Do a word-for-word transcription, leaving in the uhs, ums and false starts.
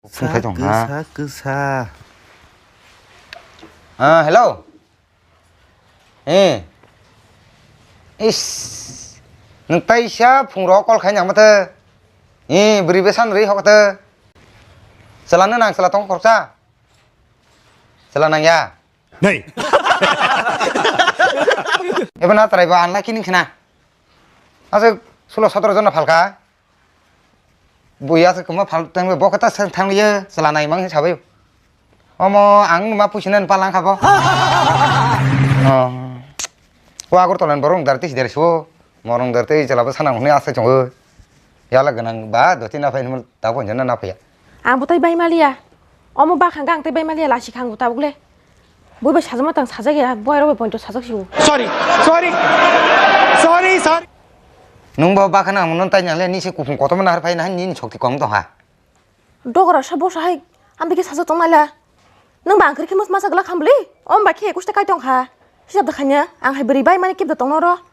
Phung khai tong ha. Kwsa, kwsa. Ah, hello. Eh. Is. Nwng taisa phung rok call khai nang mate. Eh, bwrwi bwsa nwrwi hok te. Chwla no nang, chwla tong khoroksa. Chwla nang ya. Nei. Eba na tarai ba ang laki ning khna. Asa sulo sotoro jona phalka. Buya se kuma phal tang bo kata sang thang ye chwla nai mang sabai. Omo ang ma pusinan palang kha bo. Oh. Wa Agartala ni borok dar tis der so. Morong dar tei chwla bo sana hwnwi asai chongo. Yala gwnang ba doti na phai ta bo na phaiya. Ang bo tai bai maliya. Omo bakha ang tai bai maliya lasi khang bo tabuk le. Bui bai sajama tang sajak ya, bui rok bai poncho sajak sibo. Sorry, sorry, sorry, sorry. Nung bo bakha na mono tai nang le ni se kuphung kotor ma nahar phai na ni ni sokti kong tong ha. Dogora sa bosa hai, ambi ke sajak tong nai la. Nung ba ang kri khimas masa gla khambli, om ba khe kuste kai tong kha. Hisab da khanya, ang hai beri bai mani kip da tong noro.